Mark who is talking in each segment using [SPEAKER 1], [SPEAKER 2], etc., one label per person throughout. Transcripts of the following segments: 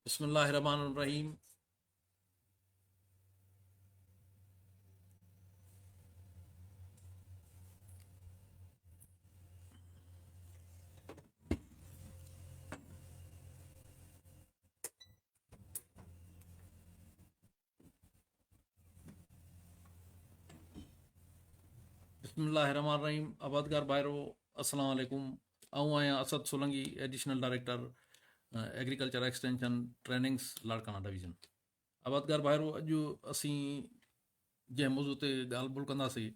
[SPEAKER 1] بسم الله الرحمن الرحيم بسم الله الرحمن الرحيم آبادگار ڀائرو السلام عليڪم آئون آهيان Asad Solangi additional director agriculture extension trainings Larkana division آبادگار ڀائرو اڄ اسين جنهن موضوع تي ڳالهه ٻولهه ڪنداسين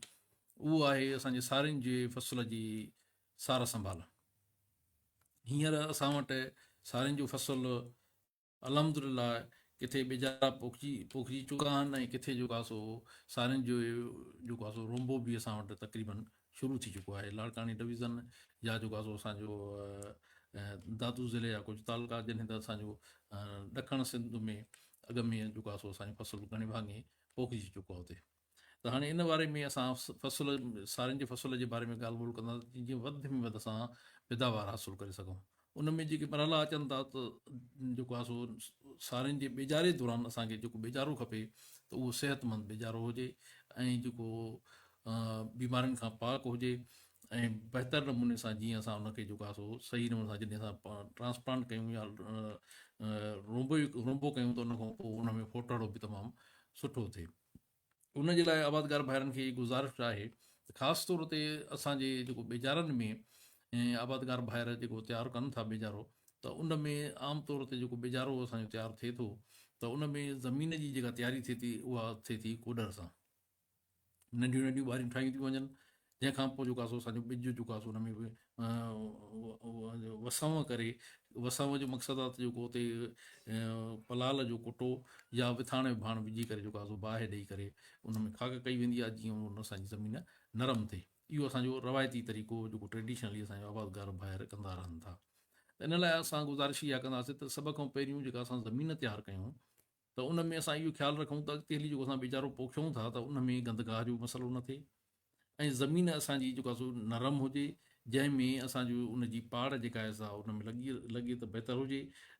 [SPEAKER 1] اهو آهي اسان جي سارين جي فصل جي سار سنڀال هينئر اسان وٽ سارين جو فصل الحمد لله ڪٿي ٻيجارا پوکجي پوکجي چڪا آهن ۽ ڪٿي جيڪو آهي سو سارين جو جيڪو آهي سو رونبو به اسان وٽ تقريبن شروع ٿي چڪو آهي لاڙڪاڻي ڊويزن يا جيڪو آهي سو اسانجو دادو ضلعي جا ڪجهه تعلقا جڏهن ته اسانجو ڏکڻ سنڌ ۾ اڳ ۾ جيڪو آهي سو اسانجو فصل گهڻي ڀاڱي پوکجي چڪو آهي اتي ته هاڻي ان باري ۾ اسان فصل سارين جي فصل جي باري ۾ ڳالهه ٻولهه ڪنداسين جيئن وڌ ۾ وڌ اسان پيداوار حاصل ڪري سگهون ان ۾ جيڪي مرحلا اچن ٿا ته جيڪو آهي سو سارين جي ٻيجاري دوران اسانکي جيڪو ٻيجارو کپي ته اهو صحت مند ٻيجارو هجي ۽ جيڪو بيمارين کان پاڪ هجي ۽ بهتر نموني سان جيئن اسان ان کي جيڪو آهي سو صحيح نموني سان جڏهن اسان ٽرانسپلانٽ ڪيون يا رونبو رونبو ڪيون ته ان کان پوء ان ۾ ڦوٽهڙو به تمام سٺو ٿئي ان جي لاء آبادگار ڀائرن کي گذارش آهي ته خاص طور تي اسان جي جيڪو ٻيجارن ۾ آبادگار ڀائر جيڪو تيار ڪن ٿا ٻيجارو ته ان ۾ عام طور تي جيڪو ٻيجارو اسان جو تيار ٿئي ٿو ته ان ۾ زمين جي جيڪا تياري ٿئي ٿي اها ٿئي ٿي ڪوڏر سان ننڍيون ننڍيون ٻاريون ٺاهيون ٿيون وڃن جنهن کان پوء جيڪو آهي سو اسان جو ٻج جيڪو آهي سو ان ۾ وسانء ڪري وسانء جو مقصد آهي ته جيڪو اتي پلال جو ڪٽو يا وٿاڻ جو ڀاڻ وجهي ڪري جيڪو آهي سو باهه ڏئي ڪري ان ۾ خاڪ ڪئي ويندي آهي جيئن ان اسان جي زمين نرم ٿئي اهو اسان جو روايتي طريقو جيڪو ٽريڊيشنلي اسان جو آبادگار ڀائر ڪندا رهن ٿا ته ان لاء اسان گذارش اها ڪنداسين ته سڀ کان پهريون جيڪا اسان زمين تيار ڪيون ته ان ۾ اسان اهو خيال رکون ته اڳتي هلي جيڪو اسان ٻيجارو پوکيون ٿا ته ان ۾ گندگاهه جو مسئلو نه ٿئي ۽ زمين اسان جي جيڪو آهي سو نرم هجي جنهن ۾ اسان جو ان جي پاڙ جيڪا آهي سا ان ۾ لڳي لڳي ته بهتر هجي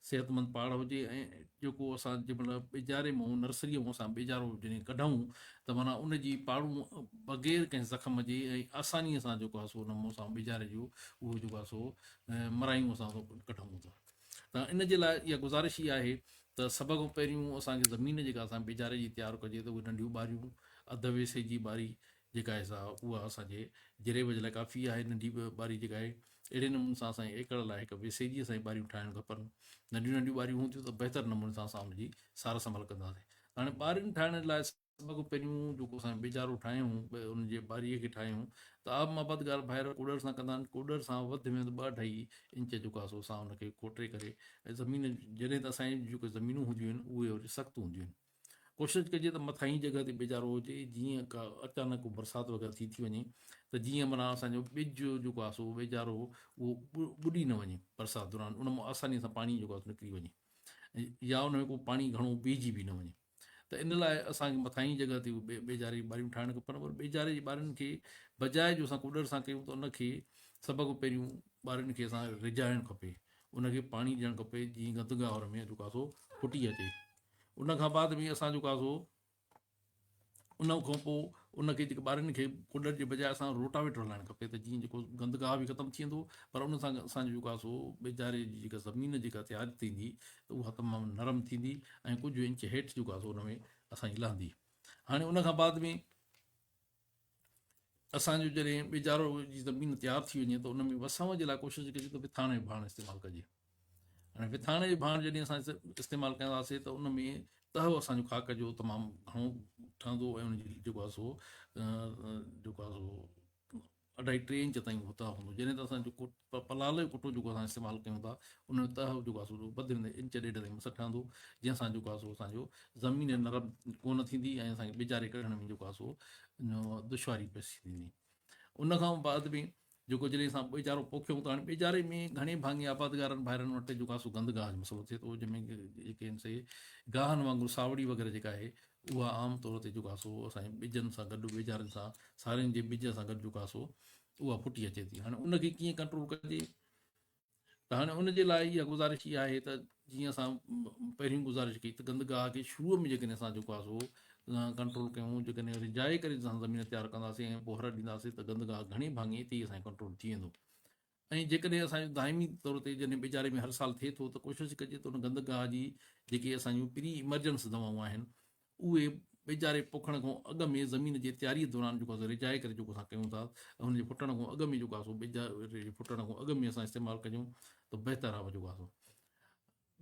[SPEAKER 1] صحتمند پاڙ هجي ۽ جيڪو اسان جنهن مهل ٻيجاري مون نرسريء مون اسان ٻيجارو جڏهن ڪڍون ته معنيٰ ان جي پاڙون بغير ڪنهن زخم جي ۽ آسانيء سان جيڪو آهي سو ان مون اسان ٻيجاري جو اهو جيڪو آهي سو مرايون اسان ڪڍون ٿا ته ان جي لاء اها گذارش ئي آهي ته سڀ کان پهريون اسان کي زمين جيڪا اسان ٻيجاري جي تيار ڪجي ته اهي ننڍيون ٻاريون اڌ ويسي جي ٻاري جيڪا آهي سا اها اسان جي جريب جي لاء ڪافي آهي ننڍي ٻاري جيڪا آهي اهڙي نموني سان اسان جي ايڪڙ لاء هڪ ويسي جي اسان جي ٻاريون ٺاهڻ کپن ننڍيون ننڍيون ٻاريون هونديون ته بهتر نموني سان اسان ان جي سار سنڀال ڪنداسين هاڻي ٻارين ٺاهڻ لاء سڀ کان پهريون جيڪو اسان ٻيجارو ٺاهيون ان جي ٻاريء کي ٺاهيون ته عام آبادگار ڀائر ڪوڏر سان ڪندا آهن ڪوڏر سان وڌ ۾ وڌ ٻه اڍائي انچ جيڪو آهي سو اسان ان کي کوٽي ڪري ۽ زمين جڏهن ته اسان جون جيڪي زمينون هونديون آهن اهي وري سخت هونديون آهن ڪوشش ڪجي ته مٿاهين جڳهه تي ٻيجارو هجي جيئن ڪا اچانڪ برسات وغيره ٿي ٿي وڃي ته جيئن معنيٰ اسان جو ٻج جيڪو آهي سو ٻيجارو اهو ٻڏي نه وڃي برسات دوران ان مان آساني سان پاڻي جيڪو آهي سو نڪري وڃي يا ان ۾ ڪو پاڻي گهڻو بيهجي به نه وڃي ته ان لاء اسان کي مٿاهين جڳهه تي ٻيجاري جون ٻاريون ٺاهڻ کپن پر ٻيجاري جي ٻارين کي بجاء جو اسان ڪوڏر سان ڪيون ته ان کي سڀ کان پهريون ٻارين کي اسان رجائڻ کپي ان کي پاڻي ڏيڻ کپي جيئن گندگاهه ان ۾ جيڪو آهي سو ڦٽي اچي ان کان بعد ۾ اسان جيڪو آهي سو ان کان پوء ان کي جيڪي ٻارن کي ڪڏڻ جي بجاء اسان روٽاويٽر هلائڻ کپي ته جيئن جيڪو گند گاهه به ختم ٿي ويندو پر ان سان اسان جو جيڪو آهي سو ٻيجاري جي جيڪا زمين جيڪا تيار ٿيندي ته اها تمام نرم ٿيندي ۽ ڪجهه انچ هيٺ جيڪو آهي سو ان ۾ اسان جي لهندي هاڻي ان کان بعد ۾ اسان جو جڏهن ٻيجارو جي زمين تيار ٿي وڃي ته ان ۾ وسانء جي لاء ڪوشش ڪجي ته وٿاڻ جو ڀاڻ استعمال ڪجي هاڻي وٿاڻ جو ڀاڻ جڏهن اسان استعمال ڪنداسين ته ان ۾ تهه اسان جو خاڪ جو تمام گهڻو ٺهندو ۽ ان جي جيڪو آهي سو جيڪو آهي سو اڍائي ٽي انچ تائين اهو تهه هوندو جڏهن ته اسان جو پلال جو ڪٽو جيڪو اسان استعمال ڪيون ٿا ان جو تهه جيڪو آهي سو وڌ ۾ انچ ڏيڍ تائين مس ٺهندو جنهن سان جيڪو آهي سو اسان جو زمين نرم ڪونه ٿيندي ۽ اسان کي ٻيجاري ڪڍڻ ۾ جيڪو آهي سو دشواري پيش ٿيندي ان کان بعد ۾ جيڪو جڏهن اسان ٻيجارو پوکيون ٿا هاڻي ٻيجاري ۾ گهڻي ڀاڱي آبادگارن ڀائرن وٽ جيڪو آهي سو گند گاهه جو مسئلو ٿئي ٿو جنهن ۾ جيڪي آهن سي گاهن وانگر ساوڙي وغيره جيڪا آهي اها عام طور تي جيڪو آهي سو اسان جي ٻجن سان گڏ ٻيجارن سان سارين جي ٻج سان گڏ جيڪو آهي سو اها ڦٽي اچي ٿي هاڻي ان کي ڪيئن ڪنٽرول ڪجي ته هاڻي ان جي لاء اها گذارش اها آهي ته جيئن اسان پهرين گذارش ڪئي ته گند گاهه کي شروع ۾ جيڪڏهن اسان جيڪو آهي سو ڪنٽرول ڪيون، جيڪڏهن رجائي ڪري اسان زمين تيار ڪنداسين ۽ پوء هر ڏينداسين ته گند گاهه گهڻي ڀاڱي اتي ئي اسان جو ڪنٽرول ٿي ويندو. ۽ جيڪڏهن اسان جو دائمي طور تي جڏهن ٻيجاري ۾ هر سال ٿئي ٿو ته ڪوشش ڪجي ته ان گند گاهه جي جيڪي اسان جون پري ايمرجنس دوائون آهن اهي ٻيجاري پوکڻ کان اڳ ۾ زمين جي تياري دوران جيڪو آهي سو رجائي ڪري جيڪو اسان ڪيون ٿا ۽ ان جي ڦٽڻ کان اڳ ۾ جيڪو آهي سو ٻيجاري جي ڦٽڻ کان اڳ ۾ اسان استعمال ڪجون ته بهتر آهي جيڪو آهي سو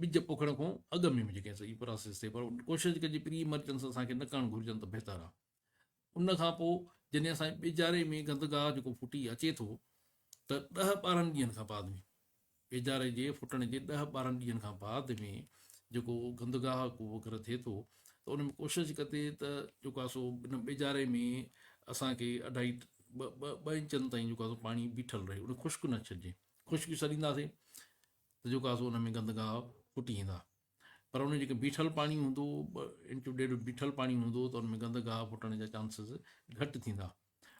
[SPEAKER 1] ٻج پوکڻ کان اڳ ۾ جيڪي سو هي پراسيس ٿئي پر ڪوشش ڪجي پري ايمرجنس اسان کي نه ڪرڻ گهرجن ته بهتر آهي. ان کان پوء جڏهن اسان جي ٻيجاري ۾ گندگاهه جيڪو ڦٽي اچي ٿو ته ڏهه ٻارهن ڏينهن کان بعد ۾ ٻيجاري جي ڦٽڻ جي ڏهه ٻارهن ڏينهن کان بعد ۾ جيڪو گندگاهه ڪو وغيره ٿئي ٿو ته ان ۾ ڪوشش ڪجي ته جيڪو آهي سو ان ٻيجاري ۾ اسان کي اڍائي ٻه ٻه ٻه انچن تائين جيڪو آهي سو پاڻي بيٺل رهي ان خشڪ نه ڇڏجي خشڪ ڇڏينداسين ته جيڪو آهي سو ان ۾ گندگاهه ڦٽي ايندا پر ان جيڪي بيٺل پاڻي هوندو ٻه انچ ڏيڍ بيٺل پاڻي هوندو ته ان ۾ گند گاهه ڦٽڻ جا چانسز گهٽ ٿيندا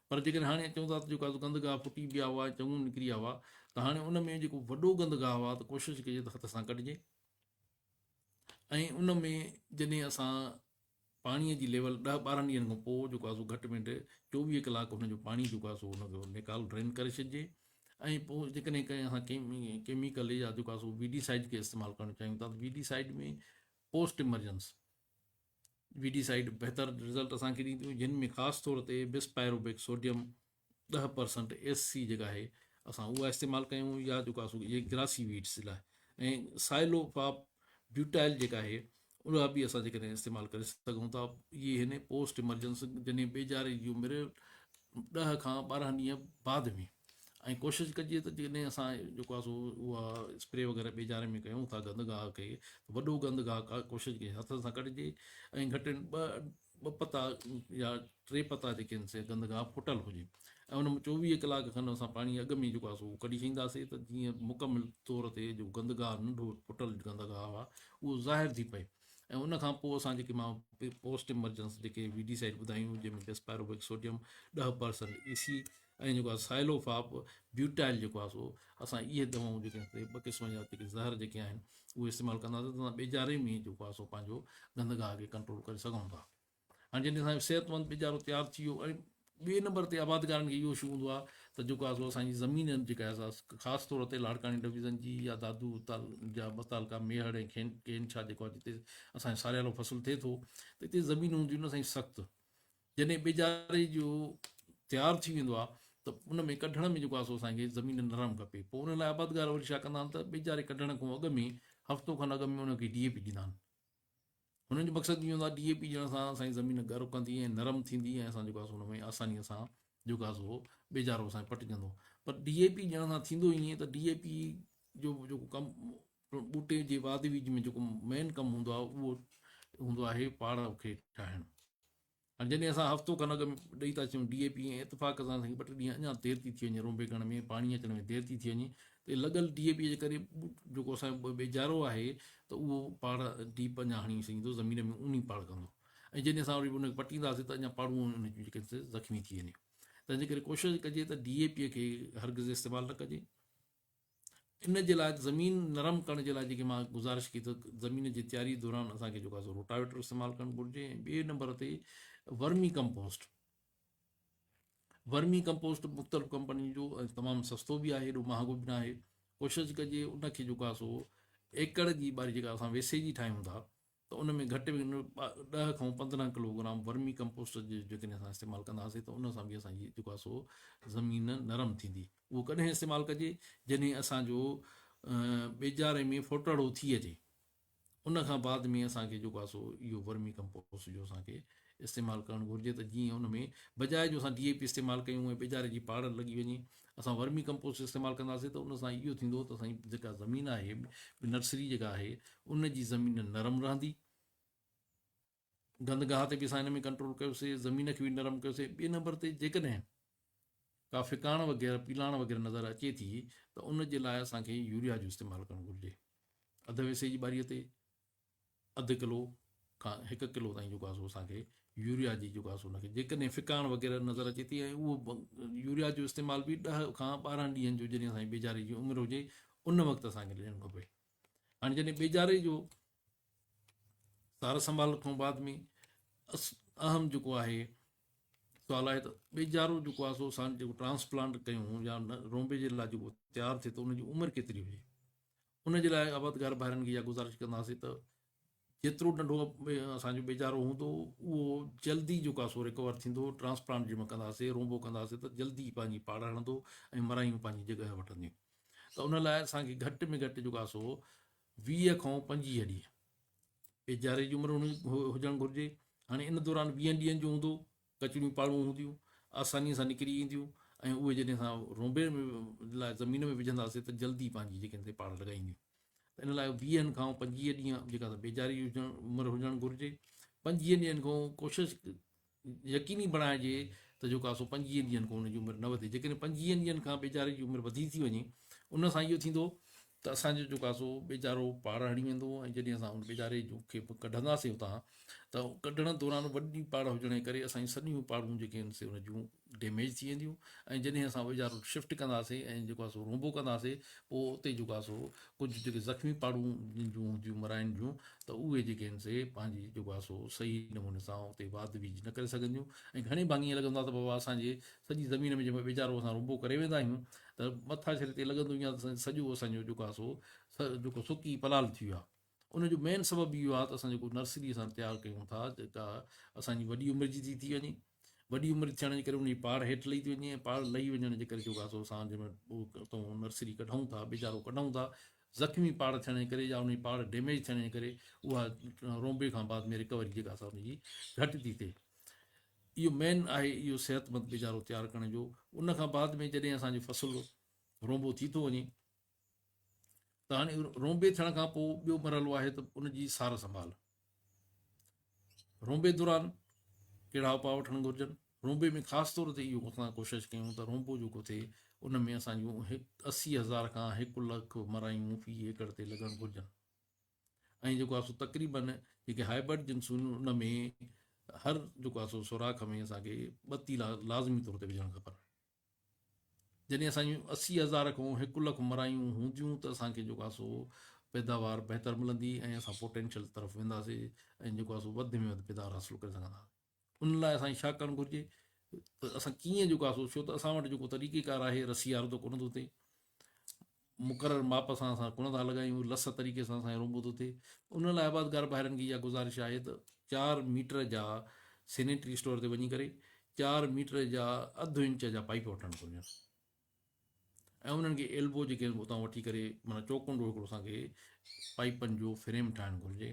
[SPEAKER 1] پر جيڪڏهن هاڻي چون ٿا ته جيڪو گند گاهه ڦٽي ويا هئا چڱو نڪري ويا هئا ته هاڻي ان ۾ جيڪو وڏو گند گاهه هئا ته ڪوشش ڪجي ته هٿ سان ڪڍجي ۽ ان ۾ جڏهن اسان پاڻي جي ليول ڏهه ٻارهن ڏينهن کان پوء جيڪو آهي سو گهٽ ۾ گهٽ 24 ڪلاڪ ان جو پاڻي جيڪو آهي سو ان کي نيڪال ڊرين ڪري ڇڏجي ۽ پوء جيڪڏهن ڪنهن اسان ڪيميڪل يا جيڪو آهي سو وي ڊي سائيڊ کي استعمال ڪرڻ چاهيون ٿا ته weedicide ۾ post emergence weedicide بهتر رزلٽ اسان کي ڏينديون جن ۾ خاص طور تي بس پائروبيڪ سوڊيم 10% ايس سي جيڪا آهي اسان اها استعمال ڪيون يا جيڪو آهي سو اهي گراسي ويڊس جي لاء ۽ سائلو فاپ بيوٽائل جيڪا آهي اها به اسان جيڪڏهن استعمال ڪري سگهون ٿا. اهي هن پوسٽ ايمرجنس جڏهن ٻيجاري جي عمر 10 کان 12 ڏينهن بعد ۾ ۽ ڪوشش ڪجي ته جيڪڏهن اسان جيڪو آهي سو اها اسپري وغيره ٻيجاري ۾ ڪيون ٿا گند گاهه کي وڏو گند گاهه ڪوشش ڪجي هٿ سان ڪڍجي ۽ گهٽ ٻه ٻه پتا يا ٽي پتا جيڪي آهن سي گند گاهه ڦٽل هجي ۽ ان ۾ 24 ڪلاڪ کن اسان پاڻي اڳ ۾ جيڪو آهي سو ڪڍي ڇڏينداسين ته جيئن مڪمل طور تي جو گند گاهه ننڍو ڦٽل گند گاهه آهي اهو ظاهر ٿي پئي ۽ ان کان پوء اسان جيڪي مان پوسٽ ايمرجنس جيڪي وي ڊي سائيڊ ٻڌايون جنهن ۾ ڊسپائروبيڪ سوڊيم 10% اي سي ۽ جيڪو آهي سائلوفاپ بيوٽائل جيڪو آهي سو اسان اهي دوائون جيڪي ٻه قسم جا جيڪي زهر جيڪي آهن اهي استعمال ڪنداسين ته اسان ٻيجاري ۾ جيڪو آهي سو پنهنجو گندگاهه کي ڪنٽرول ڪري سگهون ٿا. هاڻي جڏهن اسان جو صحتمند ٻيجارو تيار ٿي ويو ۽ ٻئي نمبر تي آبادگارن کي اهو اشو هوندو آهي ته جيڪو آهي سو اسان جي زمين جيڪا آهي سا خاص طور تي لاڙڪاڻي ڊويزن جي يا دادو جا ٻه تعلقا ميهڙ ۽ کين ڪين ڇا جيڪو آهي جتي اسان جو ساريالو فصل ٿئي ٿو ته اتي زمينون هونديون آهن اسان جي سخت جڏهن ٻيجاري جو تيار ٿي ويندو آهي ته ان ۾ ڪڍڻ ۾ جيڪو آهي سو اسان کي زمين نرم کپي پوء ان لاء آبادگار وري ڇا ڪندا آهن ته ٻيجاري ڪڍڻ کان اڳ ۾ هفتو کن اڳ ۾ ان کي ڊي اي پي ڏيندا آهن هنن جو مقصد اهو هوندو آهي ڊي اي پي ڏيڻ سان اسان جي زمين ڳر ڪندي ۽ نرم ٿيندي ۽ اسان جيڪو آهي سو ان ۾ آساني سان جيڪو آهي سو ٻيجارو اسان پٽجندو پر ڊي اي پي ڏيڻ سان ٿيندو ائين ته ڊي اي پي جو جيڪو ڪم ٻوٽي جي واڌ ويجهه ۾ جيڪو مين ڪم هوندو آهي اهو هوندو آهي پاڙ کي ٺاهڻ. هاڻي جڏهن اسان هفتو کن اڳ ۾ ڏئي ٿا اچون ڊي اي پي ۽ اتفاق سان اسان کي ٻه ٽي ڏينهن اڃا دير ٿي ٿي وڃي رونبي ڪرڻ ۾ پاڻي اچڻ ۾ دير ٿي ٿي وڃي ته لڳل ڊي اي پي جي ڪري جيڪو اسان جو ٻيجارو آهي ته اهو پاڙ ڊيپ اڃا هڻي سگهندو زمين ۾ اونهي پاڙ ڪندو ۽ جڏهن اسان وري ان کي پٽينداسين ته اڃا پاڙون ان جون جيڪي زخمي ٿي وڃي تنهن جي ڪري ڪوشش ڪجي ته ڊي اي پي کي هرگز استعمال نه ڪجي. ان جي لاء زمين نرم ڪرڻ جي لاء جيڪي مان گذارش ڪئي ته زمين جي تياري دوران اسان کي جيڪو آهي سو روٽاويٽر استعمال ڪرڻ گهرجي ۽ ٻئي نمبر تي ورمي ڪمپوسٽ ورمي ڪمپوسٽ مختلف ڪمپنين جو تمام سستو به آهي ايڏو مهانگو به ناهي ڪوشش ڪجي ان کي جيڪو آهي سو ايڪڙ جي ٻاري جيڪا اسان ويسي جي ٺاهيون ٿا ته ان ۾ گهٽ ۾ گهٽ 10 کان 15 ڪلو گرام ورمي ڪمپوسٽ جو جيڪڏهن اسان استعمال ڪنداسين ته ان سان به اسان جي جيڪو آهي سو زمين نرم ٿيندي. اهو ڪڏهن استعمال ڪجي جڏهن اسان جو ٻيجاري ۾ ڦوٽهڙو ٿي اچي ان کان بعد ۾ اسان کي جيڪو آهي سو اهو ورمي ڪمپوسٽ جو اسان کي استعمال ڪرڻ گهرجي ته جيئن ان ۾ بجاء جو اسان ڊي اي پي استعمال ڪيون ۽ ٻيجاري جي پاڙ لڳي وڃي اسان ورمي ڪمپوسٽ استعمال ڪنداسين ته ان سان اهو ٿيندو ته اسان جي جيڪا زمين آهي نرسري جيڪا آهي ان جي زمين نرم رهندي گند گاهه تي به اسان ان ۾ ڪنٽرول ڪيوسي زمين کي به نرم ڪيوسي ٻئي نمبر تي جيڪڏهن ڪا ڦڪاڻ وغيره پيلاڻ وغيره نظر اچي ٿي ته ان جي لاء اسان کي يوريا جو استعمال ڪرڻ گهرجي اڌ ويسي جي ٻاري تي اڌ ڪلو کان هڪ ڪلو تائين جيڪو آهي سو اسان کي يوريا جي جيڪو آهي سو ان کي جيڪڏهن ڦڪاڻ وغيره نظر اچي ٿي ۽ اهو يوريا جو استعمال به 10 کان 12 ڏينهن جو جڏهن اسان جي ٻيجاري جي عمر هجي ان وقت اسان کي ڏيڻ کپي. هاڻي جڏهن ٻيجاري جو سار سنڀال کان بعد ۾ اهم جيڪو آهي سوال آهي ته ٻيجارو جيڪو آهي سو اسان جيڪو ٽرانسپلانٽ ڪيون يا رونبي جي لاء جيڪو تيار ٿئي ته ان جي عمر ڪيتري هجي ان جي لاء آبادگار ڀائرن کي اها گذارش ڪنداسين ته جيترو ننڍو اسان جو ٻيجارو هوندو اهو جلدي جيڪو آهي سو ريڪور ٿيندو ٽرانسپلانٽ جنهن ۾ ڪنداسين رونبو ڪنداسين ته جلدي پنهنجي پاڙ هڻندو ۽ مرايون پنهنجي جڳهه وٺنديون ته ان لاء اسان کي گهٽ ۾ گهٽ جيڪو آهي سو 20 کان 25 ڏينهن ٻيجاري جي عمر هجڻ گهرجي. هاڻي ان دوران ويهن ڏينهن جو هوندو، ڪچڙيون پاڙون هونديون، آسانيء سان نڪري اينديون ۽ اهي جڏهن اسان رونبي لاء زمين ۾ وجهنداسين ته جلدي پنهنجي جيڪي تي پاڙ لڳائينديون. ته ان لاء ويهن کان 25 ڏينهن جيڪا ٻيجاري جي هجڻ عمر هجڻ گهرجي. 25 ڏينهن کان ڪوشش يقيني بڻائجي ته جيڪو آهي سو 25 ڏينهن کان ان جي عمر نه وڌي. جيڪڏهن 25 ڏينهن کان ٻيجاري جي عمر وڌي ٿي وڃي ان سان اهو ٿيندو ته اسان جو جيڪو آهي سو ٻيجارو پاڙ هڻي ويندو ۽ جڏهن اسان ان ٻيجاري جو کي به ڪڍنداسين اتان ته ڪڍڻ دوران وڏي پاڙ هجڻ جي ڪري اسان جون سڄيون پاڙون جيڪي آهن سي ان جون ڊيميج ٿي وينديون ۽ جڏهن اسان ٻيجارو شفٽ ڪنداسين ۽ جيڪو آهي سو رونبو ڪنداسين پوء اتي جيڪو آهي سو ڪجهه جيڪي زخمي پاڙون جن جون هونديون مراين جون ته اهي جيڪي آهن سي پنهنجي جيڪو آهي سو صحيح نموني سان اتي واڌ ويجهه نه ڪري سگهنديون ۽ گهڻي ڀاڱي ائين لڳندو آهي ته بابا اسان جي سڄي زمين ۾ جنهن مهل ويچارو اسان رنبو ڪري ويندا آهيون ته مٿاڇري تي لڳندو ائين آهي ته سڄو اسان جو جيڪو آهي سو جيڪو سڪي پلال ٿي ويو آهي ان جو مين سبب اهو آهي ته اسان جيڪو نرسري اسان تيار ڪيون ٿا جيڪا اسان جي وڏي عمر جي ٿي ٿي وڃي وڏي عمر ٿيڻ جي ڪري ان جي پاڙ هيٺ لهي ٿي وڃي ۽ پاڙ لهي وڃڻ جي ڪري جيڪو آهي سو اسان جنهن مهل نرسري ڪڍون ٿا ٻيجارو ڪڍون ٿا زخمي پاڙ ٿيڻ جي ڪري يا ان جي پاڙ ڊيميج ٿيڻ جي ڪري اها رونبي کان بعد ۾ رڪوري جيڪا سا ان جي گهٽ ٿي ٿئي. اهو مين آهي اهو صحتمند ٻيجارو تيار ڪرڻ جو. ان کان بعد ۾ جڏهن اسان جو فصل رونبو ٿي ٿو وڃي ته هاڻي رونبي ٿيڻ کان پوء ٻيو مرحلو آهي ته ان جي سار سنڀال. رونبي دوران ڪهڙا اپاء وٺڻ گهرجن؟ رونبي ۾ خاص طور تي اهو اسان ڪوشش ڪيون ته رونبو جيڪو ٿئي ان ۾ اسان جون 80 هزار کان هڪ لک مرايون في ايڪڙ تي لڳڻ گهرجن ۽ جيڪو آهي سو تقريبن جيڪي هائبرڊ جنسون ان ۾ هر جيڪو آهي سو سوراخ ۾ اسان کي ٻه تيلا لازمي طور تي وجهڻ کپن. جڏهن اسان جون 80 هزار کان هڪ لک مرايون هونديون ته اسان کي جيڪو آهي سو پيداوار بهتر ملندي ۽ اسان پوٽينشل طرف وينداسين ۽ جيڪو آهي سو وڌ ۾ وڌ پيداوار حاصل ڪري سگهنداسين ان لاء اسان کي ڇا ڪرڻ گهرجي ته اسان ڪيئن جيڪو آهي سو ڇو ته اسان وٽ جيڪو طريقي ڪار آهي رسي وارو ته ڪونه ٿو ٿئي مقرر ماپ سان اسان ڪونه ٿا لڳايون لس طريقي سان اسان جو رونبو ٿو ٿئي ان لاء آبادگار ڀائرن کي اها گذارش آهي ته چار ميٽر جا سينيٽري اسٽور تي وڃي ڪري چار ميٽر جا اڌ انچ جا پائيپ وٺڻ گهرجن ۽ انهن کي ايلبو جيڪي اتان وٺي ڪري معنيٰ چوڪنڊو هڪڙو اسان کي پائيپن جو فريم ٺاهڻ گهرجي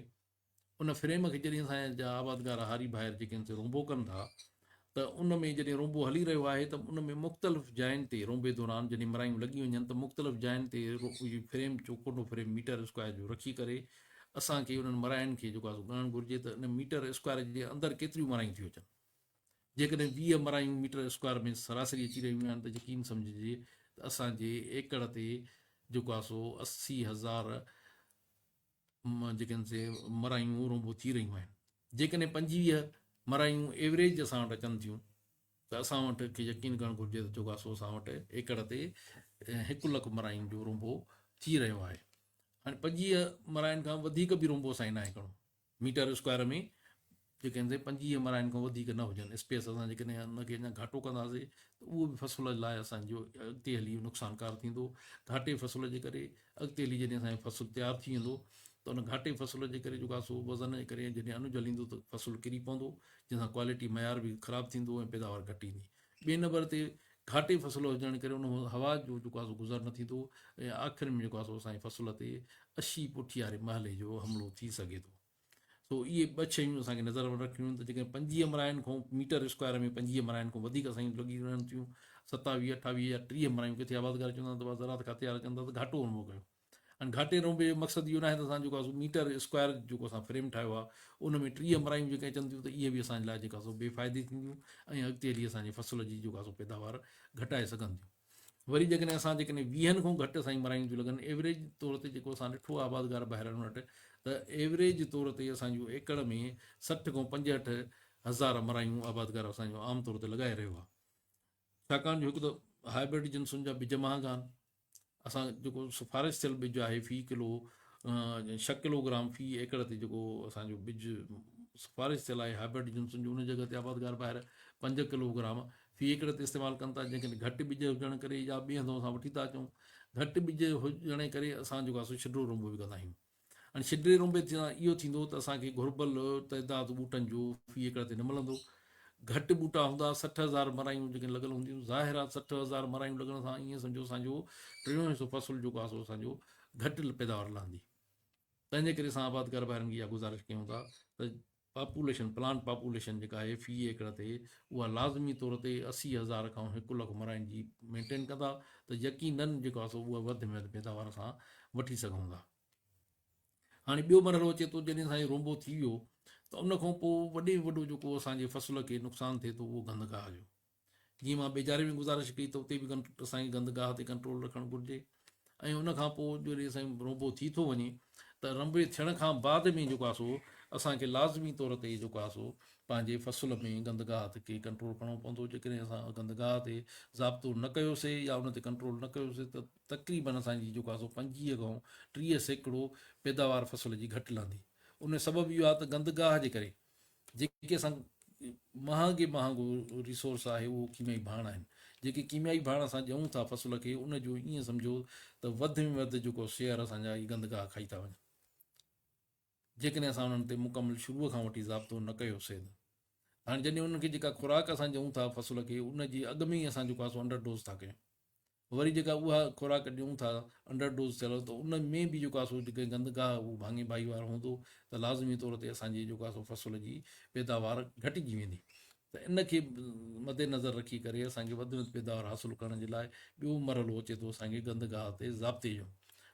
[SPEAKER 1] ان فريم کي جڏهن اسان جا آبادگار هاري ڀائر جيڪي ان تي رونبو ڪن ٿا ته ان ۾ جڏهن رونبو هلي رهيو آهي ته ان ۾ مختلف جاين تي رونبي دوران جڏهن مرايون لڳي وڃن ته مختلف جاين تي فريم چوڪنڊو فريم ميٽر اسڪوائر جو رکي ڪري اسان کي انهن مراين کي جيڪو آهي سو ڳڻڻ گهرجي ته ان ميٽر اسڪوائر جي اندر ڪيتريون مرايون ٿيون اچن. جيڪڏهن 20 مرايون ميٽر اسڪوائر ۾ سراسري اچي رهيون آهن ته يقين سمجهجي ته اسان جي ايڪڙ تي جيڪو آهي سو 80 هزار جيڪي آهن سي مرايون رونبو ٿي رهيون آهن. جيڪڏهن 25 مرايون ايوريج اسان وٽ اچن ٿيون ته اسان وٽ کي يقين ڪرڻ گهرجي ته جيڪو آهي سو اسان وٽ ايڪڙ تي هڪ لک مراين جو رونبو ٿي رهيو آهي. هاڻي 25 مراين کان وڌيڪ به رونبو اسان کي ناهي ڪرڻو. ميٽر اسڪوائر ۾ جيڪي آهن سي 25 مراين کان وڌيڪ نه هجن. اسپيس اسان جيڪڏهن ان کي اڃا گهاٽو ڪنداسين ته اهو به فصل لاء اسان جو اڳتي هلي نقصانڪار ٿيندو. گهاٽي فصل جي ڪري اڳتي هلي جڏهن اسان جو فصل تيار ٿي ويندو ته ان گهاٽي فصل جي ڪري جيڪو آهي سو وزن جي ڪري جڏهن ان جهليندو ته فصل ڪري پوندو جنهن سان ڪوالٽي معيار به خراب ٿيندو ۽ پيداوار گهٽ ايندي. ٻئي نمبر تي گهاٽي فصل هجڻ ڪري ان هوا جو جيڪو آهي سو گذر نه ٿيندو ۽ آخر ۾ جيڪو آهي سو اسان جي فصل تي اشي پٺياري محلي جو حملو ٿي سگهي ٿو. سو اهي ٻه شيون اسان کي نظر ۾ رکڻيون آهن ته جيڪڏهن 25 مراين کان ميٽر اسڪوائر ۾ 25 مراين کان وڌيڪ اسان جون لڳي رهن ٿيون 27، 28 يا 30 مرايون ڪٿي آبادگار چوندا آهن ته بابا زراعت کاتي وارا چوندا ته گهاٽو رنبو ڪيو هاڻي گهاٽي رنبي جو مقصد اهو ناهي ته اسان جيڪو آهي سو ميٽر اسڪوائر جيڪو اسان فريم ٺاهيو آهي ان ۾ 30 مرايون جيڪي اچن ٿيون ته اهي به اسان جي لاء جيڪا سو بي فائدي ٿينديون ۽ اڳتي هلي اسان جي فصل جي جيڪو آهي سو پيداوار گهٽائي سگهن ٿيون. وري جيڪڏهن اسان جيڪڏهن ويهن کان گهٽ اسان جون مرايون ٿيون لڳن ايوريج طور تي جيڪو اسان ڏٺو آهي آبادگار ڀائرن وٽ ته ايوريج طور تي اسان جون ايڪڙ ۾ 60 کان 65 هزار مرايون آبادگار اسان جو عام طور تي لڳائي رهيو آهي ڇاڪاڻ جو هڪ ته هائبرڊ جنسن جا ٻج مهانگا آهن اسان جيڪو سفارش ٿيل ٻج آهي في ڪلو ڇهه ڪلو گرام في ايڪڙ تي جيڪو اسان جو ٻج سفارش ٿيل آهي هائبرڊ جنسن جو ان جڳهه تي آبادگار ڀائر 5 ڪلو گرام في ايڪڙ تي استعمال ڪن ٿا. جنهن گهٽ ٻج هجڻ ڪري يا ٻئي هنڌ اسان وٺي ٿا اچون، گهٽ ٻج هجڻ ڪري اسان جيڪو آهي سو ڇڊو رنبو به ڪندا آهيون. هاڻي ڇڊي رنبي سان اهو ٿيندو ته اسان کي گهربل تعداد ٻوٽن جو في ايڪڙ تي نه ملندو، گهٽ ٻوٽا هوندا. 60,000 مرايون جيڪي لڳل هونديون، ظاهر آهي 60,000 مرايون لڳڻ سان ائين سمجهو اسان جو ٽيون حصو فصل جيڪو آهي سو اسان جو گهٽ پيداوار لهندي. تنهن جي ڪري اسان آبادگار ڀائرن کي اها گذارش ڪيون ٿا ته پاپوليشن، پلانٽ پاپوليشن جيڪا آهي في ايڪڙ تي اها لازمي طور تي 80,000 کان 1 لک مراين جي مينٽين ڪندا ته يقينن جيڪو آهي سو اها وڌ ۾ وڌ پيداوار اسان وٺي سگهون ٿا. هاڻي ٻيو مرحلو اچي ٿو، جڏهن اسان جو رونبو ٿي ويو ته ان کان پوء وڏي ۾ وڏو جيڪو اسان جي فصل کي نقصان ٿئي ٿو اهو گندگاهه جو. جيئن مان ٻيجاري ۾ گذارش ڪئي ته اتي به اسان کي گندگاهه تي ڪنٽرول رکڻ گهرجي ۽ ان کان پوء جڏهن اسان جو رونبو ٿي ٿو وڃي ته رنبي ٿيڻ کان بعد ۾ جيڪو آهي سو اسان کي لازمي طور تي جيڪو آهي سو پنهنجي فصل ۾ گندگاهه کي ڪنٽرول ڪرڻو پوندو. جيڪڏهن اسان گندگاهه تي ضابطو نه ڪيوسي يا ان تي ڪنٽرول نه ڪيوسي ته تقريبن اسان جي جيڪو آهي سو 25 کان 30% پيداوار فصل جي گهٽ لهندي. ان جو سبب اهو آهي ته گندگاهه جي ڪري جيڪي اسان مهانگي مهانگو ريسورس آهي اهو ڪيميائي ڀاڻ آهن. جيڪي ڪيميائي ڀاڻ اسان ڏيون ٿا فصل کي ان جو ائين سمجهو ته وڌ ۾ وڌ جيڪو شيئر اسان جا اهي گندگاهه کائي ٿا وڃن، جيڪڏهن اسان انهن تي مڪمل شروع کان وٺي ضابطو نه ڪيوسي ته. هاڻي جڏهن انهن کي جيڪا خوراڪ اسان ڏيون ٿا فصل کي ان جي اڳ ۾ ئي اسان جيڪو آهي سو انڊر ڊوز ٿا ڪيون، وري جيڪا اها خوراڪ ڏيون ٿا انڊر ڊوز ٿيل ته ان ۾ به جيڪو آهي سو جيڪي گندگاهه اهو ڀاڱي ڀائيوار هوندو ته لازمي طور تي اسان جي جيڪو آهي سو فصل جي پيداوار گهٽجي ويندي. ته ان کي مد نظر رکي ڪري اسان کي وڌ ۾ وڌ پيداوار حاصل ڪرڻ جي لاء ٻيو مرحلو اچي ٿو اسان کي گندگاهه تي ضابطي جو.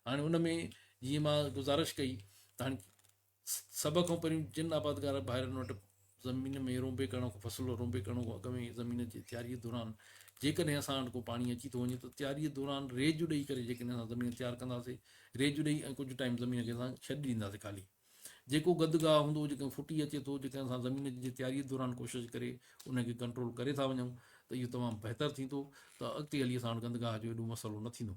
[SPEAKER 1] هاڻي ان ۾ جيئن مان گذارش ڪئي ته هاڻي سڀ کان پهريون جن آبادگار ڀائرن وٽ زمين ۾ رونبي ڪرڻ کان فصل رونبي ڪرڻ کان اڳ ۾ زمين جي تياري دوران جيڪڏهن اسان وٽ ڪو پاڻي اچي ٿو وڃي ته تياري دوران ريج ڏئي ڪري جيڪڏهن اسان زمين تيار ڪنداسي، ريج ڏئي ۽ ڪجهه ٽائيم زمين کي اسان ڇڏي ڏينداسي خالي، جيڪو گدگاهه هوندو جيڪڏهن ڦٽي اچي ٿو، جيڪڏهن اسان زمين جي تياري دوران ڪوشش ڪري ان کي ڪنٽرول ڪري ٿا وڃون ته اهو تمام بهتر ٿيندو ته اڳتي هلي اسان وٽ گندگاهه جو ايڏو مسئلو نه ٿيندو.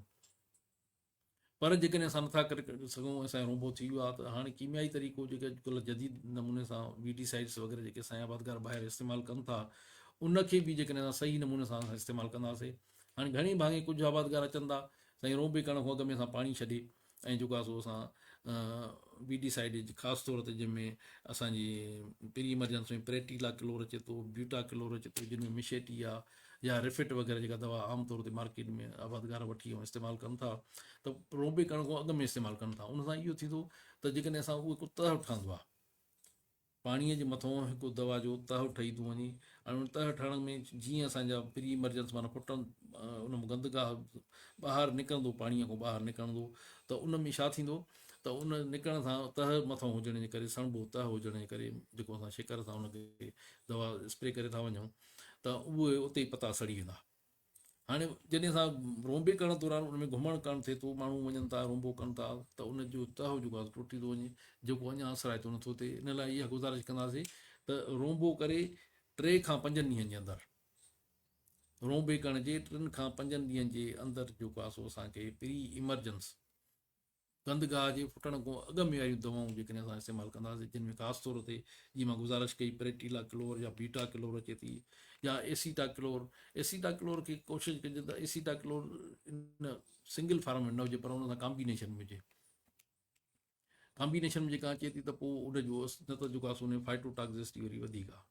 [SPEAKER 1] پر جيڪڏهن اسان نٿا ڪري سگهون، اسان جو رونبو ٿي ويو آهي ته هاڻي ڪيميائي طريقو جيڪي اڄڪلهه جديد نموني سان وي ڊي سائيڊس وغيره جيڪي اسان جا آبادگار ٻاهر استعمال ڪن ٿا ان کي به جيڪڏهن اسان صحيح نموني سان اسان استعمال ڪنداسي. هاڻي گهڻي ڀاڱي ڪجهه آبادگار اچن ٿا سائين رونبي ڪرڻ کان اڳ ۾ اسان پاڻي ڇڏي ۽ جيڪو آهي سو اسان وي ڊي سائيڊ خاص طور تي جنهن ۾ اسانجي پري ايمرجنسي ۾ پريٽيلا ڪلور اچي ٿو، بيوٽا ڪلور اچي ٿو، جن ۾ مشيٽي آهي يا ريفٽ وغيره جيڪا دوا عام طور تي مارڪيٽ ۾ آبادگار وٺي ۽ استعمال ڪن ٿا ته روبي ڪرڻ کان اڳ ۾ استعمال ڪن ٿا. ان سان اهو ٿيندو ته جيڪڏهن اسان اهو هڪ تهه ٺهندو آهي پاڻيء جي مٿان، هڪ دوا جو تهه ٺهي ٿو وڃي ۽ ان تهه ٺهڻ ۾ جيئن اسان جا پري ايمرجنس معنيٰ ڦٽن ان مان گندگاهه ٻاهر نڪرندو، پاڻيء کان ٻاهر نڪرندو ته ان ۾ ڇا ٿيندو ته ان نڪرڻ سان تهه مٿان هجڻ جي ڪري، سڻڀو تهه هجڻ جي ڪري جيڪو اسان شڪر سان ان کي دوا اسپري ڪري ٿا وڃون ته اهي اتي ئي پتا سڙي ويندا. هاڻي جڏهن اسان رونبي ڪرڻ دوران ان ۾ گهمڻ ڪرڻ ٿئي ٿو، ماڻهو وڃن ٿا رونبو ڪن ٿا ته ان جو تهه جيڪو آهي ٽٽي ٿو وڃي جيڪو اڃا اثرائتو نٿو ٿئي. ان لاء اها گذارش ڪنداسين ته رونبو ڪري 3 کان 5 ڏينهن جي اندر، رونبي ڪرڻ جي 3 کان 5 ڏينهن جي اندر جيڪو آهي سو اسان کي پري ايمرجنس گندگاهه جي ڦٽڻ کان اڳ ۾ واريون دوائون جيڪڏهن اسان استعمال ڪنداسين، جن ۾ خاص طور تي جيئن مان گذارش ڪئي پريٽيلا ڪلور يا بيٽا ڪلور اچي ٿي يا ايسيٽا ڪلور. ايسيٽا ڪلور کي ڪوشش ڪجي ته ايسيٽا ڪلور ان سنگل فارم ۾ نه هجي پر ان سان ڪامبينيشن ۾ هجي. ڪامبينيشن ۾ جيڪا اچي ٿي ته پوء ان جو نه ته جيڪو آهي سو ان ۾ فائٽو ٽاڪسسٽي وري وڌيڪ آهي.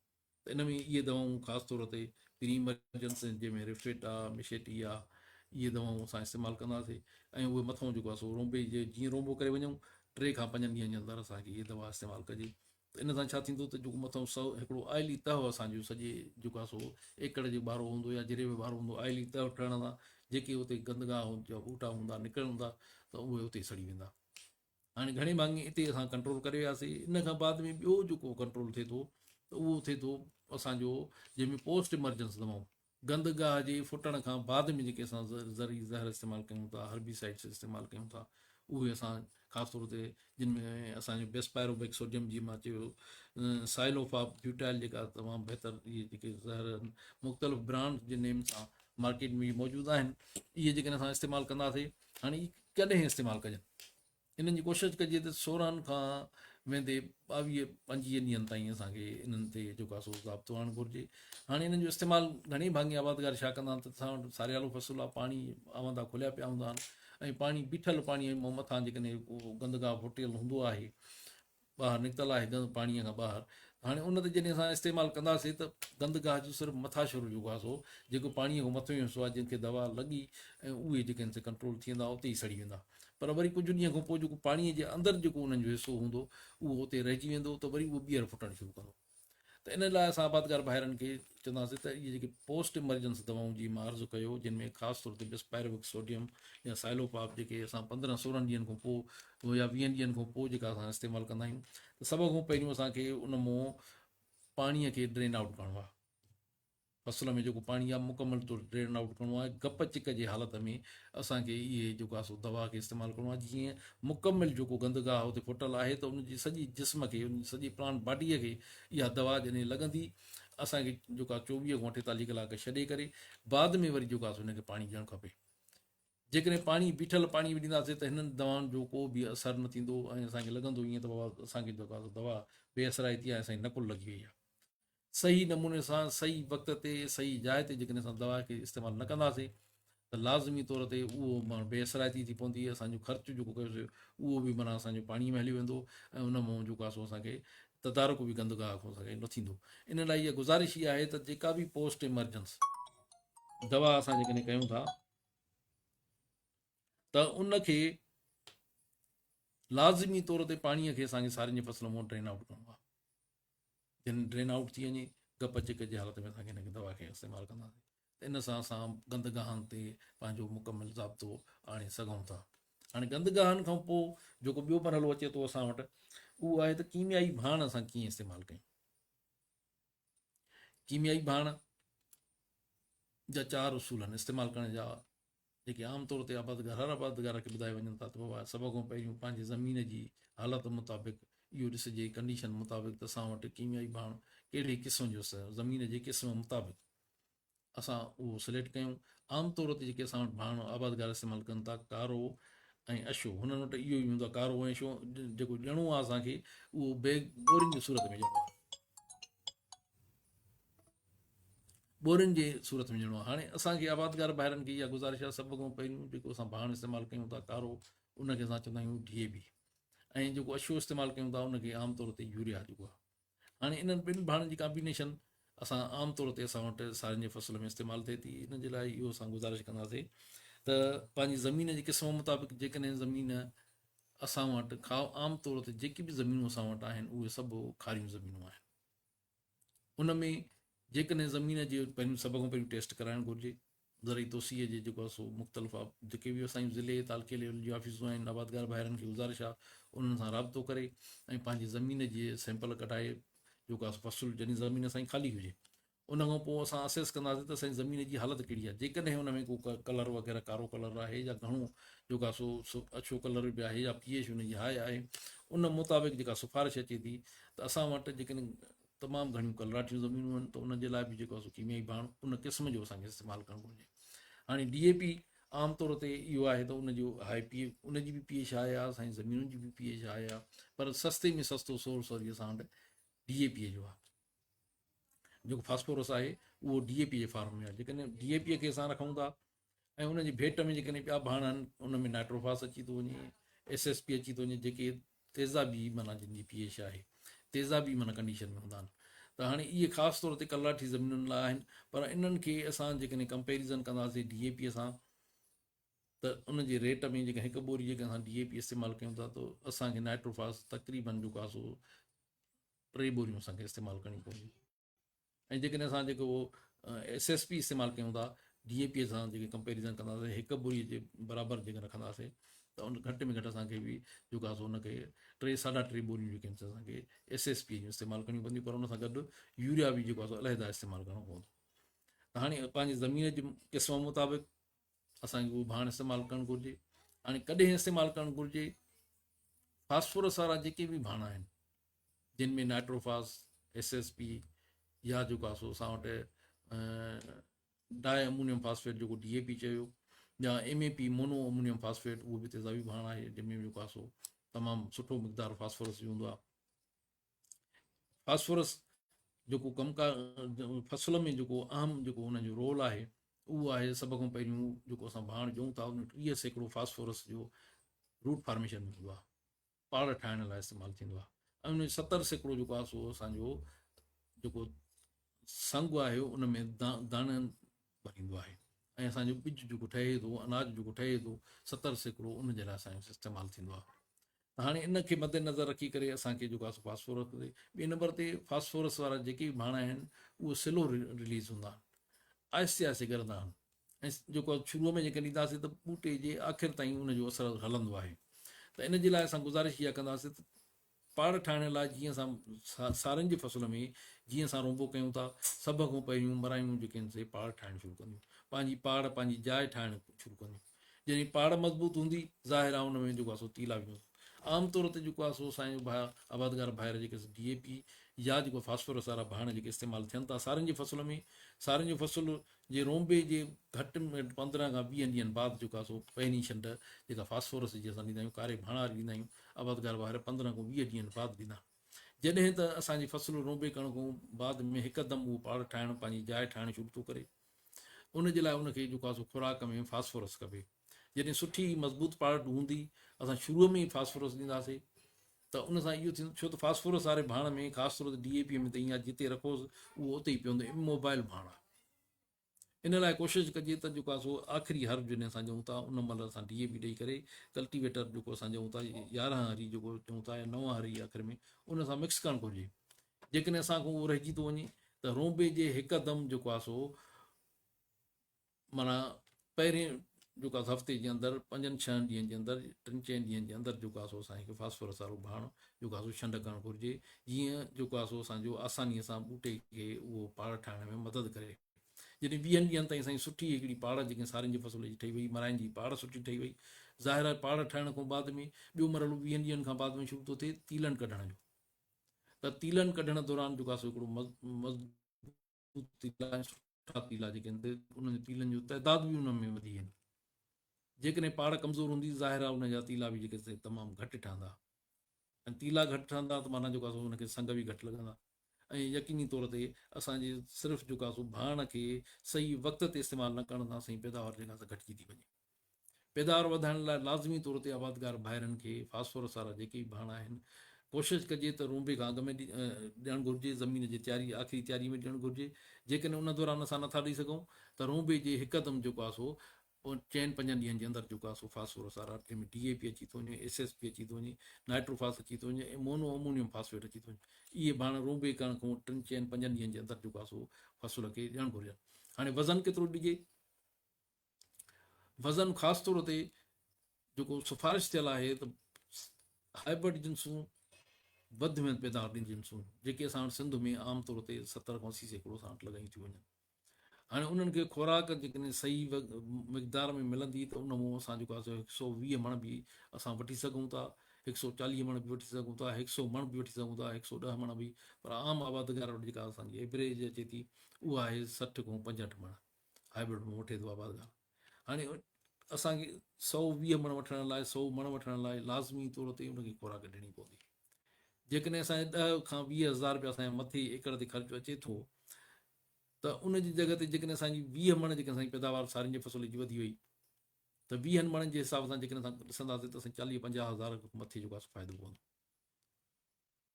[SPEAKER 1] ته ان ۾ اهي دوائون خاص طور تي پري ايمرجنسي جنهن ۾ ريفيٽ آ، مشيٽي آ، اهي دوائون اسان استعمال ڪنداسين ۽ اهي مٿئون جيڪو آ سو رونبي جي جيئن رونبو ڪري وڃون 3 کان 5 ڏينهن جي اندر اسان کي اهي دوا استعمال ڪجي ته ان سان ڇا ٿيندو ته جيڪو مٿئون سو هڪڙو آئلي تهه اسان جو سڄي جيڪو آ سو ايڪڙ جو ٻارو هوندو يا جري ۾ ٻارو هوندو، آئلي تهه ٺهڻ سان جيڪي اتي گندگاهه جا ٻوٽا هوندا نڪرندا ته اهي اتي سڙي ويندا. هاڻي گهڻي ڀاڱي اتي اسان ڪنٽرول ڪري وياسي. ان کان بعد ۾ ٻيو جيڪو ڪنٽرول ٿئي ٿو ته اهو ٿئي ٿو اسان جو جنهن ۾ پوسٽ ايمرجنس دوائون، گندگاهه جي ڦٽڻ کان بعد ۾ جيڪي اسان زرعي زهر استعمال ڪيون ٿا، هربيسائڊس استعمال ڪيون ٿا، اهي اسان خاص طور تي جن ۾ اسان جو بيسپائروبيڪ سوڊيم جي مان چيو، سائلوفا بيوٽائل جيڪا تمام بهتر اهي جيڪي زهر مختلف برانڊ جي نيم سان مارڪيٽ ۾ موجود آهن، اهي جيڪڏهن اسان استعمال ڪنداسي. هاڻي ڪڏهن استعمال ڪجن؟ انهن جي ڪوشش ڪجي ته 16 کان ويندي 22 25 ڏينهن تائين اسان کي انهن تي جيڪو آهي سو ضابطو آڻڻ گهرجي. هاڻي انهن جو استعمال گهڻي ڀاڱي آبادگار ڇا ڪندا آهن ته اسان وٽ ساريالو فصل آهي، پاڻي آوندا کليا پيا هوندا آهن ۽ پاڻي بيٺل پاڻي مٿان جيڪڏهن ڪو گندگاهه ڦٽيل هوندو آهي، ٻاهر نڪتل آهي گند پاڻيء کان ٻاهر، هاڻي ان تي جڏهن اسان استعمال ڪنداسين ته گندگاهه جو صرف مٿاڇرو جيڪو آهي سو جيڪو پاڻيء کان مٿيون حصو آهي جنهن کي دوا لڳي ۽ اهي جيڪي آهن سي ڪنٽرول ٿي ويندا اتي ئي سڙي ويندا پر وري ڪجهه ڏينهن کان پوء جيڪو پاڻيء جي اندر جيڪو انهن جو حصو هوندو اهو اتي رهجي ويندو ته وري اهو ٻيهر ڦٽڻ شروع ڪندو. ته ان لاء اسان آبادگار ڀائرن کي چونداسين ته اهي جيڪي پوسٽ ايمرجنس دوائون جي مان عرض ڪيو جن ۾ خاص طور تي بسپائروڪ سوڊيم يا سائلوپاپ جيڪي اسان 15 16 ڏينهن کان پوء يا 20 ڏينهن کان پوء جيڪا اسان استعمال ڪندا آهيون ته سڀ کان پهريون اسان کي ان مون پاڻي کي ڊرين آئوٽ ڪرڻو آهي. فصل ۾ جيڪو پاڻي آهي مڪمل طور ڊرين آئوٽ ڪرڻو آهي، گپ چڪ جي حالت ۾ اسان کي اهي جيڪو آهي سو دوا کي استعمال ڪرڻو آهي جيئن مڪمل جيڪو گندگاهه اتي ڦٽل آهي ته ان جي سڄي جسم کي ان جي سڄي پلانٽ باڊيء کي اها دوا جڏهن لڳندي اسان کي جيڪو آهي 24 کان 48 ڪلاڪ ڇڏي ڪري بعد ۾ وري جيڪو آهي سو ان کي پاڻي ڏيڻ کپي. جيڪڏهن پاڻي بيٺل پاڻي به ڏينداسين ته هنن دوائن جو ڪو به اثر نه ٿيندو ۽ اسان کي لڳندو ائين ته بابا اسان کي جيڪو آهي سو دوا بي اثرائتي آهي اسان جي نقل لڳي وئي آهي. صحيح نموني سان صحيح وقت تي صحيح جاء تي جيڪڏهن اسان دوا کي استعمال نه ڪنداسين ته لازمي طور تي اهو معنيٰ بي اثرائتي ٿي پوندي اسان جو خرچ جيڪو ڪيوسي اهو به معنيٰ اسان جو پاڻي ۾ هليو ويندو ۽ ان مان جيڪو آهي سو اسان کي تدارڪ به گندگاهه کان اسان کي نه ٿيندو. ان لاء اها گذارش اها آهي ته جيڪا به پوسٽ ايمرجنس دوا اسان جيڪڏهن ڪيون ٿا ته ان کي لازمي طور تي پاڻي کي اسان کي سارين جي فصل مان ڊرين آئوٽ ڪرڻو آهي. جن ڊرين آئوٽ ٿي وڃي گپ چڪ جي حالت ۾ اسان کي هن دوا کي استعمال ڪنداسين ته ان سان اسان گندگاهن تي پنهنجو مڪمل ضابطو آڻي سگهون ٿا. هاڻي گندگاهن کان پوء جيڪو ٻيو مرحلو اچي ٿو اسان وٽ اهو آهي ته ڪيميائي ڀاڻ اسان ڪيئن استعمال ڪيون. ڪيميائي ڀاڻ جا چار اصول آهن استعمال ڪرڻ جا جيڪي عام طور تي آبادگار هر آبادگار کي ٻڌايا وڃن ٿا ته بابا سڀ کان پهريون پنهنجي زمين جي حالت مطابق اهو ڏسجي ڪنڊيشن مطابق ته اسان وٽ ڪيميائي ڀاڻ ڪهڙي قسم جو زمين جي قسم مطابق اسان اهو سليڪٽ ڪيون. عام طور تي جيڪي اسان وٽ ڀاڻ آبادگار استعمال ڪن ٿا ڪارو ۽ اشو هنن وٽ اهو ئي هوندو آهي ڪارو ۽ اشو جيڪو ڏيڻو آهي اسان کي اهو بيگ ٻورين جي صورت ۾ ڏيڻو آهي. ٻورين جي صورت ۾ ڏيڻو آهي. هاڻي اسان کي آبادگار ڀائرن کي اها گذارش آهي سڀ کان پهريون جيڪو اسان ڀاڻ استعمال ڪيون ٿا ڪارو ان کي اسان چوندا آهيون ڊي اي بي ۽ جيڪو اشو استعمال ڪيون ٿا ان کي عام طور تي يوريا جيڪو آهي. هاڻي انهن ٻن ڀاڻن جي ڪامبينيشن اسان عام طور تي اسان وٽ سارين جي فصل ۾ استعمال ٿئي ٿي. ان جي لاء اهو اسان گذارش ڪنداسين ته پنهنجي زمين جي قسم مطابق جيڪڏهن زمين اسان وٽ عام طور تي جيڪي به زمينون اسان وٽ آهن اهي سڀ کاريون زمينون آهن. ان ۾ جيڪڏهن زمين جي پهريون سڀ کان پهريون ٽيسٽ ڪرائڻ گهرجي زرعي توسيع جي جيڪو آهي سو مختلف جيڪي به اسان جون ضلعي تعلقي ليول جون آفيسون آهن آبادگار ڀائرن کي گذارش آهي انهن سان رابطو ڪري ۽ پنهنجي زمين جي سيمپل ڪڍائي جيڪو آهي فصل جڏهن زمين اسان جي خالي هجي ان کان پوء اسان اسيس ڪنداسين ته اسان جي زمين جي حالت ڪهڙي آهي جيڪڏهن ان ۾ ڪو ڪلر وغيره ڪارو ڪلر آهي يا گهڻو جيڪو آهي سو اڇو ڪلر به آهي يا پي ايڇ ان جي هاء آهي ان مطابق جيڪا سفارش اچي ٿي ته اسان وٽ جيڪڏهن تمام گهڻيون ڪلراٺيون زمينون آهن ته انهن جي لاء به جيڪو آهي سو ڪيميائي ڀاڻ ان قسم جو اسان کي استعمال ڪرڻ گهرجي. هاڻي ڊي اي پي عام طور تي اهو آهي ته ان جو هاء پي ان جي به پي ايڇ هاء آهي اسان جي زمينن جي به پي ايڇ هاء آهي پر سستي ۾ سستو سورس وري اسان وٽ ڊي اي پي جو آهي جيڪو فاسفورس آهي اهو ڊي اي پي جي فارم ۾ آهي جيڪڏهن ڊي اي پي کي اسان رکون ٿا ۽ ان جي ڀيٽ ۾ جيڪڏهن ٻيا ڀاڻ آهن ان ۾ نائٽروفاس اچي ٿو وڃي ايس ايس پي اچي ٿو وڃي جيڪي تيزابي معنيٰ جن جي پي ايڇ آهي تيزابي معنيٰ ڪنڊيشن ۾ هوندا آهن ته هاڻي اهي خاص طور تي ڪلاٺي زمينن لاء آهن پر انهن کي اسان جيڪڏهن ڪمپيريزن ڪنداسين ڊي اي پي سان ته ان جي ريٽ ۾ جيڪڏهن هڪ ٻوري جيڪڏهن اسان ڊي اي پي استعمال ڪيون ٿا ته اسان کي نائٽروفاس تقريبن جيڪو آهي سو ٽي ٻوريون اسان کي استعمال ڪرڻيون پونديون. ۽ جيڪڏهن اسان جيڪو ايس ايس پي استعمال ڪيون ٿا ڊي اي پي سان جيڪي ڪمپيريزن ڪنداسين هڪ ٻوري جي برابر جيڪڏهن رکنداسين ته ان گهٽ ۾ گهٽ اسان کي به جيڪو آهي سو ان کي ٽي ساڍا ٽي ٻوريون جيڪي آهن اسان کي ايس ايس پي جون استعمال ڪرڻيون پونديون پر ان سان گڏ يوريا به جيڪو آهي سو علحده استعمال ڪرڻو پوندو ته هاڻي پنهنجي زمين جي قسم مطابق اسان کي اهو ڀاڻ استعمال ڪرڻ گهرجي. هاڻي ڪڏهن استعمال ڪرڻ گهرجي؟ فاسفورس وارا جيڪي به ڀاڻ آهن جن ۾ نائٽروفاس، ايس ايس پي يا جيڪو آهي سو اسان وٽ ڊاء امونيم فاسفيٽ جيڪو ڊي اي پي چيو يا M A P mono ammonium phosphate اهو به تيزابي ڀاڻ آهي جنهن ۾ جيڪو آهي سو تمام سٺو مقدار فاسفورس جو هوندو آهي. فاسفورس جيڪو ڪم ڪار فصل ۾ جيڪو اهم جيڪو ان جو رول آهي اهو آهي سڀ کان پهريون جيڪو اسان ڀاڻ ڏيون ٿا ان 30% فاسفورس جو روٽ فارميشن ۾ هوندو آهي، پاڙ ٺاهڻ لاء استعمال ٿيندو آهي ۽ ان جو 70% جيڪو آهي سو اسانجو جيڪو سنگ آهي ان ۾ داڻن ڀريندو آهي ۽ اسانجو ٻج جيڪو ٺهي ٿو، اناج جيڪو ٺهي ٿو، 70% ان جي لاء اسانجو استعمال ٿيندو آهي. ته هاڻي ان کي مد نظر رکي ڪري اسان کي جيڪو آهي فاسفورس تي ٻئي نمبر تي فاسفورس وارا جيڪي به ڀاڻ آهن اهي سلو رليز هوندا آهن، آهستي آهستي ڳرندا آهن ۽ جيڪو شروع ۾ جيڪڏهن ڏينداسين ته ٻوٽي جي آخر تائين ان جو اثر هلندو آهي. ته ان جي لاء اسان گذارش اها ڪنداسين ته پاڙ ٺاهڻ لاء جيئن اسان سارين جي فصل ۾ جيئن اسان رونبو ڪيون ٿا، سڀ کان پهريون مرايون جيڪي آهن سي پاڙ ٺاهڻ شروع ڪنديون، پنهنجي پاڙ پنهنجي جاء ٺاهڻ شروع ڪنديون. جڏهن پاڙ مضبوط هوندي ظاهر آهي ان ۾ جيڪو آهي سو تيلا به مضبوط. عام طور تي جيڪو آهي سو اسان جو ڀاء آبادگار ڀائر جيڪي ڊي اي پي يا جيڪو فاسفورس وارا ڀاڻ جيڪي استعمال ٿين ٿا سارين جي فصل ۾، سارين جو فصل جي رونبي جي گهٽ ۾ گهٽ 15 کان 20 ڏينهن بعد جيڪو آهي سو پهرين ڇنڊ جيڪا فاسفورس جي اسان ڏيندا آهيون ڪاري ڀاڻ واري ڏيندا آهيون آبادگار ڀائر 15 کان 20 ڏينهن بعد ڏيندا جڏهن ته اسان جي فصل رونبي ڪرڻ کان بعد ۾ هڪدم اهو پاڙ ٺاهڻ پنهنجي جاء ٺاهڻ شروع ٿو ڪري ان جي لاء ان کي جيڪو آهي سو خوراڪ ۾ فاسفورس کپي جڏهن سٺي مضبوط پاڙ هوندي اسان شروع ۾ ئي فاسفورس ڏينداسي ته ان سان اهو ٿيندو ڇو ته فاسفورس واري ڀاڻ ۾ خاص طور تي ڊي اي پي ۾ ته ائين آهي جتي رکوس اهو اتي ئي پيو هوندو اموبائل ڀاڻ آهي ان لاء ڪوشش ڪجي ته جيڪو آهي سو آخري هر جڏهن اسان چئون ٿا ان مهل اسان ڊي اي پي ڏئي ڪري ڪلٽيويٽر جيڪو اسان چئون ٿا 11 هري جيڪو چئون ٿا يا 9 هري آخر ۾ ان سان مڪس ڪرڻ گهرجي جيڪڏهن اسان کان اهو رهجي ٿو وڃي ته رونبي جي هڪدم جيڪو آهي سو معنيٰ پهرين جيڪو آهي هفتي جي اندر پنجن ڇهن ڏينهن جي اندر ٽن چئن ڏينهن جي اندر جيڪو آهي سو اسان کي فاسفورس وارو ڀاڻ جيڪو آهي سو ڇنڊ ڪرڻ گهرجي جيئن جيڪو آهي سو اسان جو آسانيء سان ٻوٽي کي اهو پاڙ ٺاهڻ ۾ مدد ڪري. جڏهن ويهن ڏينهن تائين اسان جي سٺي هڪڙي پاڙ جيڪي سارين جي فصل جي ٺهي وئي مراين جي پاڙ سٺي ٺهي وئي ظاهر آهي پاڙ ٺهڻ کان بعد ۾ ٻيو مرحلو ويهن ڏينهن کان بعد ۾ شروع ٿو ٿئي تيلن ڪڍڻ جو ته تيلن ڪڍڻ دوران جيڪو آهي سو هڪڙو مضبوط تيلا ۽ سٺا تيلا جيڪي آهن انهن جي تيلن جو تعداد به ان ۾ وڌي ويندو. جيڪڏهن پاڙ ڪمزور هوندي ظاهر آهي ان جا تيلا به جيڪي سي تمام گهٽ ٺهندا ۽ تيلا گهٽ ٺهندا ته معنيٰ جيڪو آهي سو ان کي سنگ به گهٽ لڳندا ۽ يقيني طور تي اسان جي صرف جيڪو آهي سو ڀاڻ کي صحيح وقت تي استعمال نه ڪرڻ سان اسان جي پيداوار جيڪا سا گهٽجي ٿي وڃي. پيداوار وڌائڻ لاء لازمي طور تي آبادگار ڀائرن کي فاسفورس وارا جيڪي به ڀاڻ آهن ڪوشش ڪجي ته رونبي کان اڳ ۾ ڏيڻ گهرجي، زمين جي تياري آخري تياري ۾ ڏيڻ گهرجي، جيڪڏهن ان دوران اسان نٿا ڏئي سگهون ته رونبي جي هڪدم جيڪو آهي سو چئن پنجن ڏينهن جي اندر جيڪو آهي سو فاسفورس وارا جنهن ۾ ڊي اي پي اچي ٿو وڃي، ايس ايس پي اچي ٿو وڃي، نائٽروفاس اچي ٿو وڃي ۽ مونو امونيم فاسفيٽ اچي ٿو وڃي اهي ڀاڻ رونبي ڪرڻ کان ٽن چئن پنجن ڏينهن جي اندر جيڪو آهي سو فصل کي ڏيڻ گهرجن. هاڻي وزن ڪيترو ڏجي؟ وزن خاص طور تي جيڪو سفارش ٿيل آهي ته هائبرڊ جنسون وڌ ۾ وڌ پيداوار ڏيندڙ جنسون جيڪي اسان وٽ سنڌ ۾ عام طور تي 70 کان 80% اسان وٽ لڳايون ٿيون وڃن هاڻي انهن کي خوراڪ جيڪڏهن صحيح مقدار ۾ ملندي ته ان مون اسان جيڪو آهي 120 مڻ به اسان وٺي سگهون ٿا، 140 مڻ به وٺي سگهون ٿا، 100 مڻ به وٺي سگهون ٿا، 110 مڻ به، پر عام آبادگار وٽ جيڪا اسان جي ايوریج اچي ٿي اها آهي 60 کان 65 مڻ هائبرڊ ۾ وٺي ٿو آبادگار. هاڻي اسان کي 120 مڻ وٺڻ لاء 100 مڻ وٺڻ لاء لازمي طور تي ان کي خوراڪ ڏيڻي پوندي. جيڪڏهن اسان جي 10 کان 20 هزار روپيا اسان جي مٿي ايڪڙ تي خرچ اچي ٿو ته ان جي جڳهه تي جيڪڏهن اسان جي 20 مڻ جيڪڏهن اسان جي پيداوار سارين جي فصل جي وڌي وئي ته 20 مڻن جي حساب سان جيڪڏهن اسان ڏسنداسين ته اسان 40 50 هزار مٿي جيڪو آهي فائدو پوندو.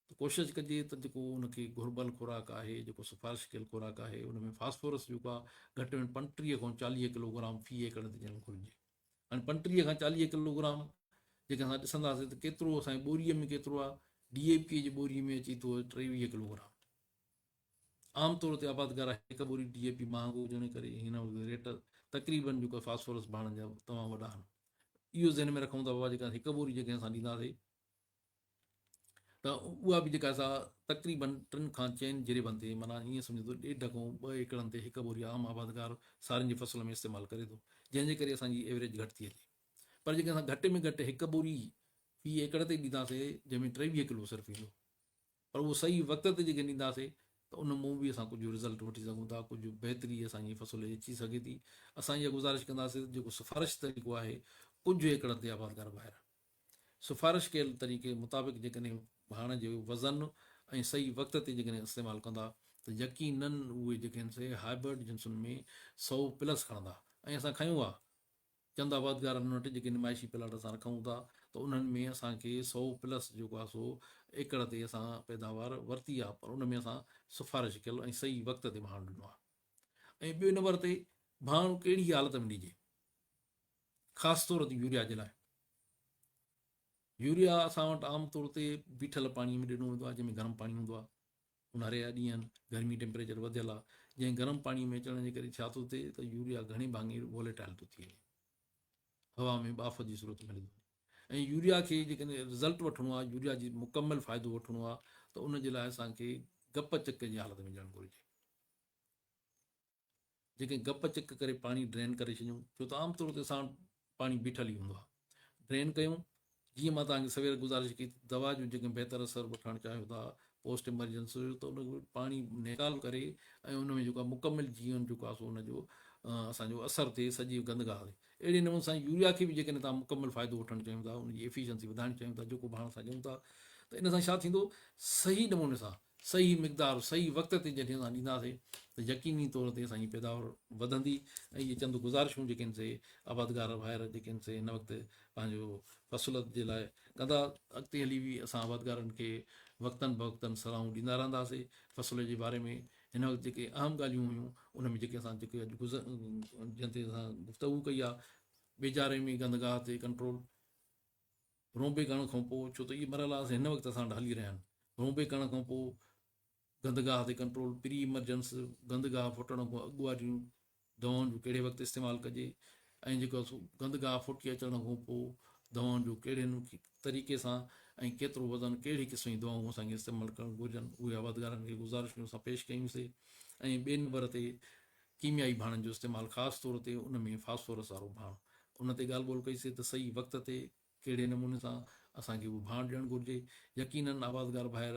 [SPEAKER 1] ته ڪوشش ڪجي ته جيڪو ان کي گهربل خوراڪ آهي، جيڪو سفارش ڪيل خوراڪ آهي، ان ۾ فاسفورس جيڪو آهي گهٽ ۾ گهٽ 35 کان 40 ڪلو گرام في ايڪڙ تي ڏيڻ گهرجي. هاڻي 35 کان 40 ڪلو گرام جيڪڏهن اسان ڏسنداسين ته ڪيترو اسان جي ٻوريء ۾ ڪيترو آهي، ڊي اي پي جي ٻوريء ۾ اچي ٿو 23 ڪلو گرام. عام طور تي آبادگار هڪ ٻوري ڊي اي پي مهانگو هجڻ ڪري هن وقت ريٽ تقريبن جيڪو فاسفورس ڀاڻن جا تمام وڏا آهن. اهو ذهن ۾ رکون ته بابا جيڪا هڪ ٻوري جيڪڏهن اسان ڏينداسين ته اها به جيڪا سا تقريبن ٽن کان چئن جريبن تي معنيٰ ائين سمجهو ته ڏيڍ کان ٻه ايڪڙن تي هڪ ٻوري عام آبادگار سارين جي فصل ۾ استعمال ڪري ٿو جنهن جي ڪري اسان جي ايوريج گهٽ ٿي اچي پر جيڪڏهن اسان گهٽ ۾ گهٽ هڪ ٻوري في ايڪڙ تي ڏينداسين جنهن ۾ 23 ڪلو صرف ايندو پر اهو صحيح وقت تي جيڪڏهن ڏينداسين ته ان مون به اسان ڪجهه رزلٽ وٺي سگهون ٿا، ڪجهه بهتري اسان جي فصل جي اچي سگهي ٿي. اسان اها گذارش ڪنداسين ته جيڪو سفارش طريقو آهي ڪجهه ايڪڙن تي آبادگار ڀائر سفارش ڪيل طريقي مطابق جيڪڏهن ڀاڻ جو وزن ۽ صحيح وقت تي جيڪڏهن استعمال ڪندا ته يقينن اهي جيڪي آهن سي هائبرڊ جنسن ۾ 100 پلس کڻندا ۽ اسان کنيو آهي چند آبادگارن وٽ جيڪي نمائشي پلاٽ اسان رکون ٿا ته انهن ۾ اسان کي 100 پلس جيڪو آهي سو ايڪڙ تي اسان پيداوار ورتي آهي پر ان ۾ اسان سفارش ڪيل ۽ صحيح وقت تي ڀاڻ ڏنو آهي ۽ ٻيو نمبر تي ڀاڻ ڪهڙي حالت ۾ ڏجي خاص طور تي يوريا جي لاء يوريا اسان وٽ عام طور تي بيٺل پاڻي ۾ ڏنو ويندو آهي جنهن ۾ گرم پاڻي هوندو آهي اونهاري جا ڏينهن آهن، گرمي ٽيمپريچر وڌيل آهي، جنهن گرم پاڻي ۾ اچڻ جي ڪري ڇا ٿو ٿئي ته يوريا گهڻي ڀاڱي ووليٽائل ٿو ٿي وڃي، هوا ۾ ٻاڦ جي صورت ۾ هلي ٿو وڃي ۽ يوريا کي جيڪڏهن رزلٽ وٺڻو آهي، يوريا جي مڪمل فائدو وٺڻو آهي ته ان جي لاء اسان کي گپ چڪ جي حالت ۾ ڏيڻ گهرجي. جيڪڏهن گپ چڪ ڪري پاڻي ڊرين ڪري ڇڏيون ڇو ته عام طور تي اسان وٽ پاڻي بيٺل ئي هوندو آهي ڊرين ڪيون جيئن مان توهان کي سوير گذارش ڪئي ته دوا جو جيڪڏهن بهتر اثر وٺڻ چاهيو ٿا پوسٽ ايمرجنس جو ته ان کي پاڻي نيڪال ڪري ۽ ان ۾ جيڪو آهي مڪمل جيون جيڪو آهي سو ان جو اسان جو اثر ٿئي سڄي گندگاهه تي اهڙي نموني سان يوريا کي به جيڪڏهن توهان مڪمل فائدو وٺڻ چاهيون ٿا ان جي ايفيشنسي وڌائڻ چاهيون ٿا جيڪو ڀاڻ اسان ڏيون ٿا ته ان سان ڇا ٿيندو صحيح نموني سان صحيح مقدار صحيح وقت تي جڏهن اسان ڏينداسين ته يقيني طور تي اسان جي پيداوار وڌندي ۽ اهي چند گذارشون جيڪي آهن سي آبادگار ڀائر جيڪي آهن سي هن وقت پنهنجو فصل جي لاء ڪندا. اڳتي هلي به اسان آبادگارن کي وقتن بوقتن صلاحون ڏيندا رهنداسين فصل جي باري ۾ هن وقت جيڪي اهم ڳالهيون هيون ان ۾ جيڪي اسان جيڪي اڄ جنهن تي اسان گفتگو ڪئي آهي ٻيجاري ۾ گندگاهه تي ڪنٽرول رونبي ڪرڻ کان پوء، ڇو ته اهي مرحلا هن وقت اسان وٽ هلي رهيا آهن، رونبي ڪرڻ کان پوء گندگاهه تي ڪنٽرول، پري ايمرجنس، گندگاهه ڦٽڻ کان اڳ واريون دوائن جو ڪهڙي وقت استعمال ڪجي ۽ جيڪو سو گندگاهه ڦٽي اچڻ کان پوء دوائن جو ڪهڙي طريقي سان ۽ ڪيترو وزن ڪهڙي قسم جون دوائون اسان کي استعمال ڪرڻ گهرجن اهي آبادگارن کي گذارشون اسان پيش ڪيون سي ۽ ٻئي نمبر تي ڪيميائي ڀاڻن جو استعمال خاص طور تي ان ۾ فاسفورس وارو ڀاڻ ان تي ڳالهه ٻولهه ڪئي سي ته صحيح وقت تي ڪهڙي نموني سان اسان کي اهو ڀاڻ ڏيڻ گهرجي. يقينن آبادگار ڀائر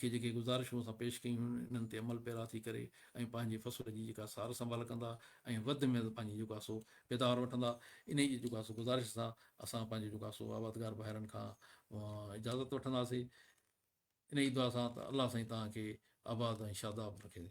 [SPEAKER 1] کي جيڪي گذارشون اسان پيش ڪيون هيون انهن تي عمل پيرا ٿي ڪري ۽ پنهنجي فصل جي جيڪا سار سنڀال ڪندا ۽ وڌ ۾ وڌ پنهنجي جيڪو آهي سو پيداوار وٺندا انهي جي جيڪو آهي سو گذارش سان اسان پنهنجي جيڪو آهي سو آبادگار ڀائرن کان اجازت وٺنداسي انهي دعا سان ته الله سائين توهان کي آباد ۽ شاداب رکي.